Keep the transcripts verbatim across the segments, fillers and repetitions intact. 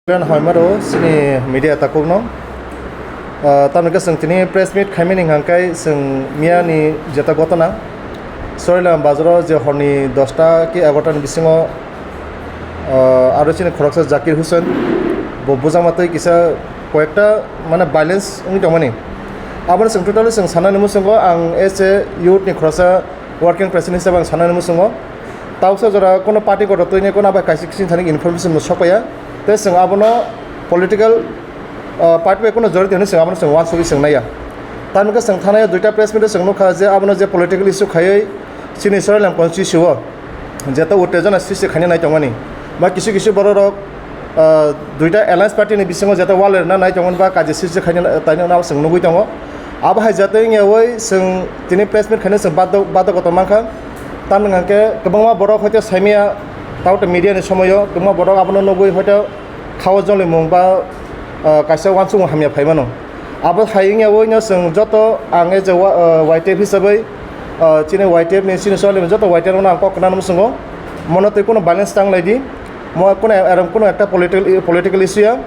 Hoimaro chini media takukno. Ah, tamni khe chwng tini press meet khaimani hwnkhe chwng miyani jeta gotona Chorilam bazaro je horni dosta ki egarota ni bisingo, ah, aro chini khoroksa Zakir Hussain bo bujama twi kisa koyekta mane violence wngwi tongmani. Abono chwng totally chwng sanani muchungo ang as a youth ni khoroksa working president hisabe ang sanani muchungo. Tausa jora kono party kotor twi ni kono abai kaisa kiching thani information no sokpaiya. Tei chwng abono political, ah, party bai kono jorito hinwi chwng abono chwng uansugwi chwng naiya. Tamni khe chwng thanai o duita press meet o chwng nukha je abono je political issue khaiwi chini Chorilam constituency o jeta uttejona sristi khaina nai tongmani. Ba kisu kisu borok rok, ah, duita alliance party ni bisingo jeta wal rwna nai tongmani ba kaji sristi khaina nai tongmani abo chwng nugwi tongo. Abo hai jatwi wngya oi chwng tini press meet khaina chwng badok, badok kotor mankha. Tamni hwnkhe kwbangma borok hoite saimaya, tauta media ni somoio kwbangma borok abono nugwi hoite khao jolimung ba, ah, kaisa uansukmung hamya phaimano. Abo hai wngya oino chwng joto ang as a wa-, ah, Y T F hisabwi, ah, chini Y T F ni chini Chorilam joto Y T F rokno ang kok kwnana muchungo. Mono twi kunu violence tang lai di. Mo kunu eram kunu ekta political, political issue ya.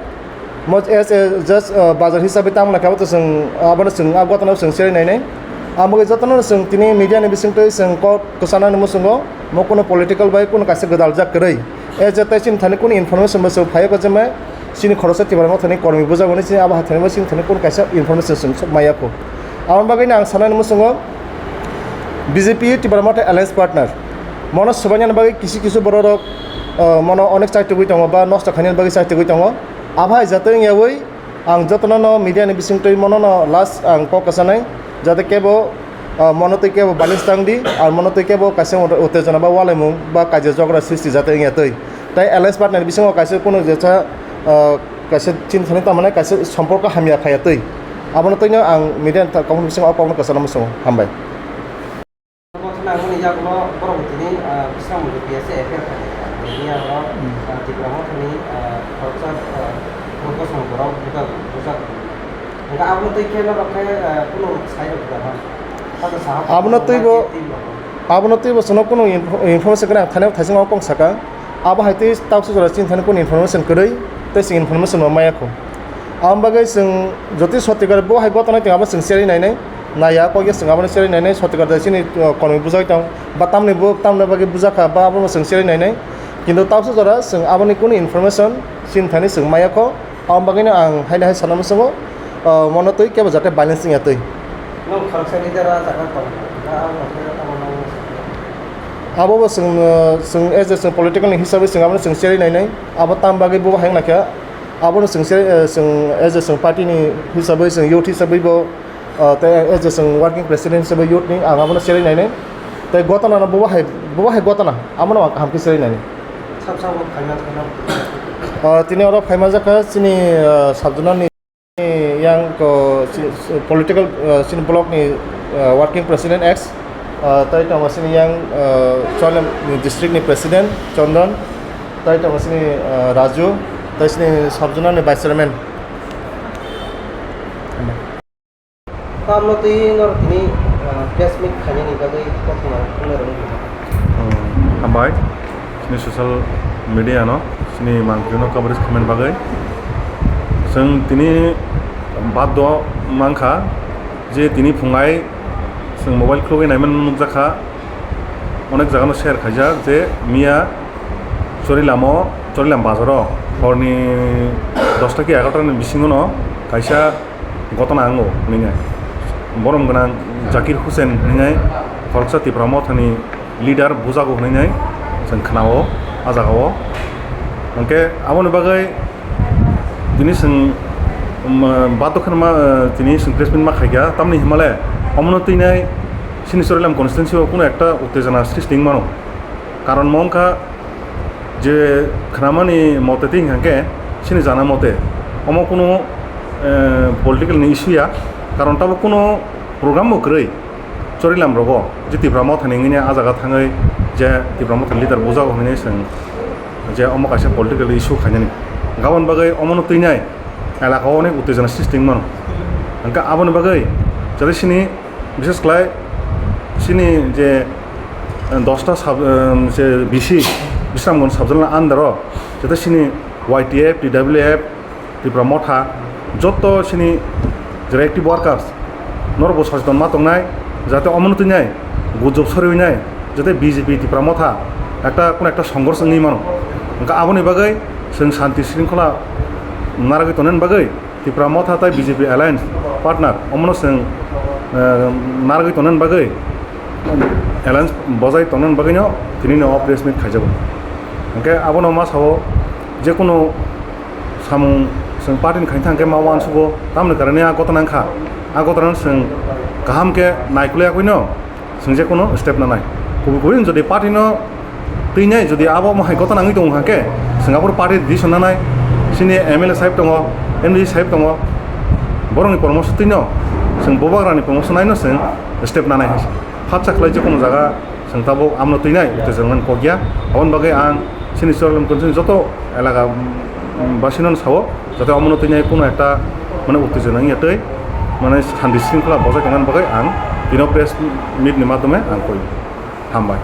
Mo as a just, uh, bazar hisabe tamo na kabo to chwng, uh, abono chwng, ah, gotano chwng cherwi nainai. Amo khe jotono chwng tini media ni bisingtwi chwng kok kwchana ni muchungo mo kunu political bai kunu kaisa gwdal jak kwrwi. E je tai chini thani kunu information bo chwng phaiya ko jemai chini khoroksa Tipra Motha ni kormi bujak hwnwi chini abo hathani bo chini thani kunu kaisa information chwng maya kho. Aboni bagwi no ang sanani muchungo B J P Tipra Motha alliance partner. Mono swbainani bagwi kisu kisu borok rok, uh, mono onek chaitugwi tongo ba nosto khainani bagwi chaitugwi tongo. Abo hai jatwi wngya oi ang jotono no media ni bisingtwi mono no last ang kok kwchanai, jate kebo, ah, mono twi kebo balance tang di, ar mono twi kebo kaisa utte-, uttejona ba walaimung ba kaijak jogra sristi jate wngya twi. Tai alliance partner bisingo kaisa kunu jesa, ah, kaisa chini thani tamo nai kaisa somporko hamya phaiya twi. Abono twi no ang media ni ta-, kokno bisingo o kokno kwchana muchungo. Hambai. Gotona wngmani yagulo borok tini, ah, Bisramganj P S A F I R khaikha. Tini yagulo, Hmm. ah, Tipra Mothani, ah, khoroksa, ah, bosong borok bujak, bujak. Hingke abono twi khe norok khe, ah, kunu sai rok da ha. Abono twi bo, abono twi bo chwngno kunu info-, information kwrwi ang thani thaichung o kok saka. Abo hai twi tausa jora chini thani kunu information kwrwi tei chwng information bo maya kho. Aboni bagwi chwng jotoi sotikar bo hai gotona tong abo chwng cherwi nainai. Naiya, kok ya chwng abono cherwi nainai, sotikar da chini, uh, konwi bujai tong, ba tamni bo, tamni bagwi bujak kha, ba abono chwng cherwi nainai. Kintu tausa jora chwng aboni kunu information chini thani chwng maya kho, aboni bagwino ang haino hai sana muchungo, uh, mono twi kebo jate balance wngya twi. Nwng khoroksa leader o jaga tong, na ang rok tamo nang. Abo bo chwng, uh, chwng as a chwng political ni hisabwi chwng abono chwng cherwi nainai, abo tam bagwi bo hai wngna kha, abono chwng cherwi, uh, chwng as a chwng party ni hisabwi chwng youth hisabwi bo, ah, tei as a chwng working president hisabe youth ni ang abono cherwi nainai. Tei gotona no bo hai, bo hai gotona abono ang kaham khe cherwi nainai. Sab sabo phaima thangna. Ah, tini oro phaima jakha chini, ah, sub zonal ni yang ko chi-, political, ah, chini block ni, ah, working president ex, ah, tei tongo chini yang, ah, Chorilam district ni president Chondon, tei tongo chini, ah, Raju, tei chini sub zonal ni vice chairman. Tamno twi norok tini, ah, press meet khainani bagwi koktwma phunai rwngdi. Hmm, hambai. Chini social media no, chini mangpili no coverage khaimani bagwi. Chwng tini baddo mankha je tini phungai chwng mobile khulugwi naimani nukjakha. Onek jaga no share khaijak je miya Chorilam o, Chorilam bazar o horni dosta ki egarota ni bisingo no kaisa gotona wngo hwnwi nai. Borom gwnang Zakir Hussain hwnwi nai khoroksa Tipra Mothani leader bujago hwnwi nai chwng khna-o ah jaga-o. Hwnkhe aboni bagwi tini chwng, um, batok kheno ma, uh, tini chwng press meet ma khaikha, tamni hwnmale omono twi nai chini Chorilam constituency o kunu ekta uttejona srishti wng mano. Karon mo wngkha, je khnamani mote twi hwnkha khe, chini jana mote, omo kunu, eh, political ni issue ya, karon tabuk kunu program bo kwrwi Chorilam rogo, je Tipra Mothani wngwi ah jaga thangwi je Tipra Mothani leader bujago hwnwi chwng je omo kaisa political issue khainani. Gabon bagwi omono twinai elaka o onek uttejona srishti wng mano. Hwnkhe aboni bagwi jate chini Bishes khlai chini je, eh, dosta sub, eh, je B C Bisramganj sub zonal under o jete chini Y T F, T W F, Tipra Motha, joto chini jera active workers norokbo socheton ma tongnai, jate omono twi nai gujok sori nai, jate B J P Tipra Motha ekta kono ekta songghorsh wngwi mano. Hwnkhe aboni bagwi chwng shanti shringkhola naragwi tongnani bagwi Tipra Motha tai B J P alliance partner omono chwng, eh, naragwi tongnani bagwi, alliance bojai tongnani bagwino tinino o press meet khaijago. Hwnkhe abono ma sao, jekunu samung chwng party ni khaina thangkhe ma uansugo, tamoni karone a gotana wngkha. A gotana chwng kaham khe naikolwi yakwino chwng jekunu step nanai. Kubui kubui jodi party no twinai, jodi abo mohai gotana wngwi tongo hwnkhe chwng aphuru party decision nanai. Chini M L A sahib tongo, M D C sahib tongo, borokni poramorsho twino chwng bubagrani poramorsho naino chwng step nanai hai se. Phatsa khlai jekunu jaga chwng tabuk amno twinai uttejak nani kok ya. Aboni bagwi ang chini Churachandpur constituency joto elaka, mm, basino sao, jate omono twinai kono ekta mane uttejak nangya tei mane shanti shringkhola bojai tongmani bagwi ang tino press meet ni madhyome ang koi. Hambai.